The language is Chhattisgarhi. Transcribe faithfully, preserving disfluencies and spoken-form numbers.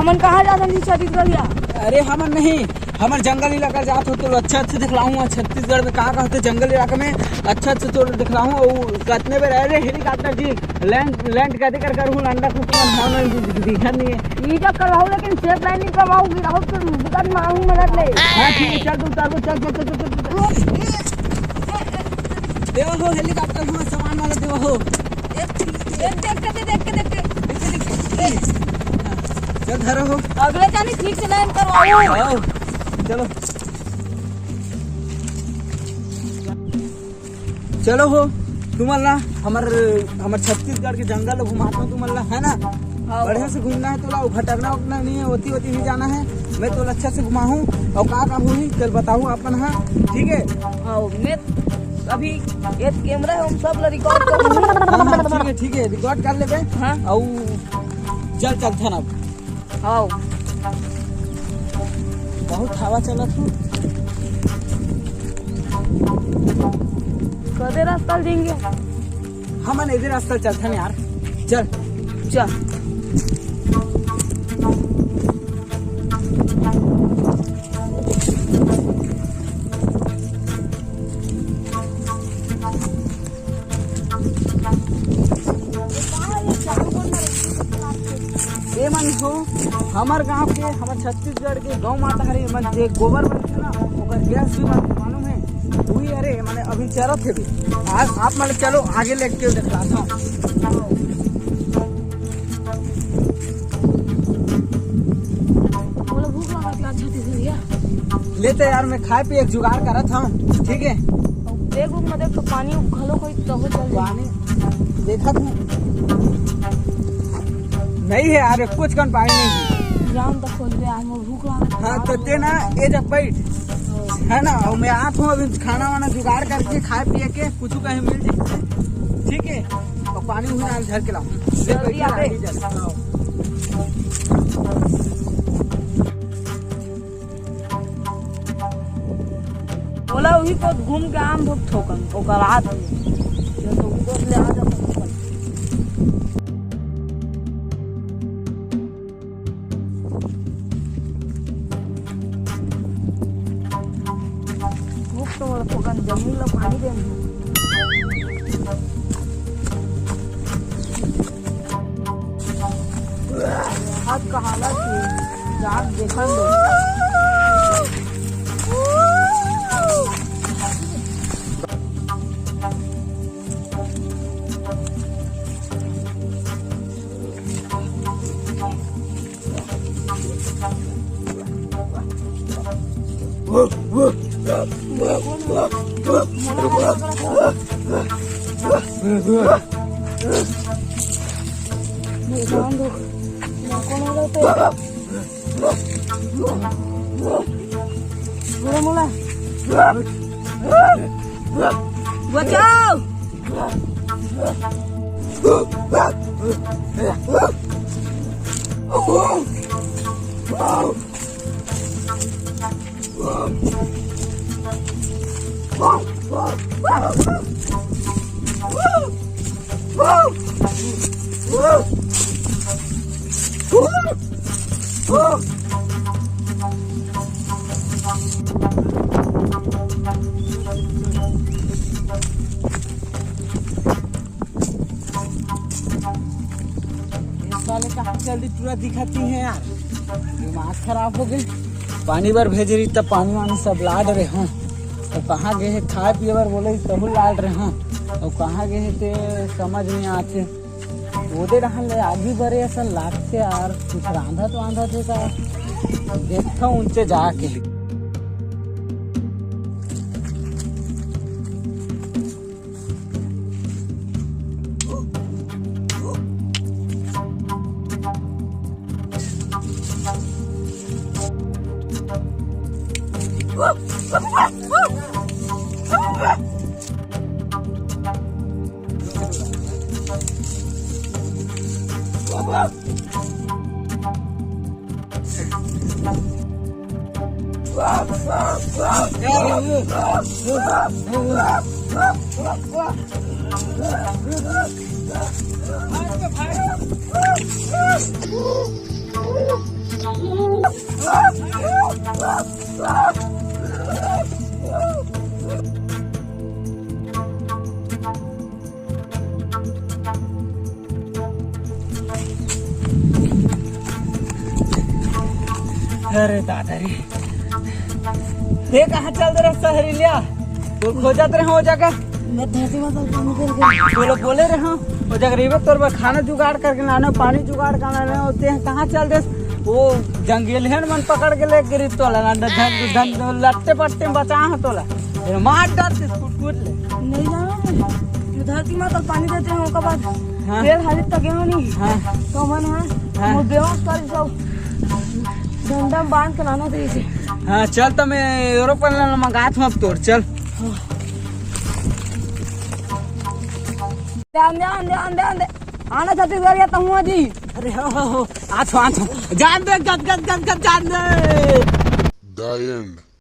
मन कहाँ जात हन जी छत्तीसगढ़िया? अरे हमन नहीं, हमर जंगल इलाका जात हो तो अच्छा अच्छा दिखलाहूँ। छत्तीसगढ़ में का का होथे जंगल इलाका में, अच्छा अच्छा तो दिखलाहूँ। अउ कतने बेर, अरे हेलीकॉप्टर जी, लैंड लैंड कदे कर करहूँ, लंडा कुछ मन भाव नहीं दिखत नहीं है। ई जब करवाहूँ लेकिन सेफ लैंडिंग करवाहूँ, गिराहूँ तो दिक्कत मांगू मदद ले। हाँ ठीक है, चल तू उतार, चल चल चल चल। देवा हो हेलीकॉप्टर, हमारा सामान वाला देवा हो। देख देख के, देख के, देख के। चल धरो हो। अगले जानी ठीक से लैंड करवाओ। आओ, चलो। चलो हो, तुमन ला हमर, हमर छत्तीसगढ़ के जंगल घुमाता हूँ तुमन ला, है ना? हाँ। बढ़िया से घूमना है तोला, भटकना उटकना नहीं है, ओती ओती नहीं जाना है। मैं तोला अच्छा से घुमाहूँ और का का होही चल बताहूँ अपन, हाँ, ठीक है? हाँ, मैं अभी एक कैमरा है, हम सब ला रिकॉर्ड कर लूँ। हाँ, हाँ, ठीक है, ठीक है, रिकॉर्ड कर लेबे। हाँ। और चल चलथन अब। आओ। बहुत हवा चलत हो। कदे रास्ता ल जाएंगे? हमन एदे रास्ता चलथन यार, चल। चल। ये मन हो, हमर गांव के, हमर छत्तीसगढ़ के गौ माता हरे, मन जे गोबर बनथे ना, ओकर गैस भी बनथे, मालूम है? वही हरे, माने अभी चरत हे भी। आज आप माने चलो आगे लेके दिखलाता हूँ। बोलो भूख लगा के अच्छा से भैया। लेते यार, मैं खाए पिए के जुगाड़ करत हूँ, ठीक है? देख उख में देख तो पानी उख घलो कोई तो हो चल जाए। पानी देखत हूँ। नहीं है यार, कुछ कन पानी नहीं है। जान तो खोल दे, आज मोर भूख लागत है। हाँ, तो ते ना, ये जब बैठ, है ना, और मैं आत हूँ अभी खाना वाना जुगाड़ करके, खाए पिए के, कुछ कहीं मिल जाए, ठीक है? और पानी उही नाल धर के लाओ। ले जल्दी बैठ, आबे। आगे चल। हाँ। ओला उही को घूम के आम धोक ठोकन, ओकर रात में। ये तो उनको ले आ जाता है। भूख तो मोला ठोकन, जमीन ला पानी दे। हाथ का हालत ये, जात देखन दो। बचाओ। ये साले कहाँ जल्दी टूरा दिखाती है यार, दिमाग खराब हो गए। पानी बर भेजे रही तब पानी वानी सब लाड रहे हों, तो कहाँ गए है खाए पिए बर बोले तहु लाड रहे हों, तो कहाँ गए है ते समझ नहीं आते। ओदे रहन ले आगी बरे असन लागथे यार, कुछ रांधत वांधत हे का? देखथव उनचे जाके। अरे दादा रे, ये कहाँ चल दे रहा शहरी लिया? तो खोजत रहे हो जगह। मैं धरती में तो पानी कर गया। बोलो, बोले रहे हो, वो जगह रहिबे तोर बर खाना जुगाड़ करके लाने, पानी जुगाड़ कर लाने होते हैं। कहाँ चल दे? वो जंगल है मन पकड़ के ले गिरी तोला, धन, धन, लट्टे पट्टे में बचा है तोला। फिर मार डालते कूट कूट ले। नहीं जाना मैं। जो धरती माता पानी देते हैं, ओकर बाद हाँ। पेड़ हाली तक गेहूं नहीं। हाँ। तो मन है, हाँ। वो बेहोश कर सब डंडा में बांध के लाना था इसे। हाँ, चल तो मैं एरोप्लेन ला मंगात हूँ अब तोर, चल। हाँ। दे, आन दे, आन दे, आन दे, आन दे। आना छत्तीसगढ़ या तहुआ जी। अरे हो, हो, हो। आ छो, आ छो। जान दे, गद, गद, गद, गद, जान दे। The end.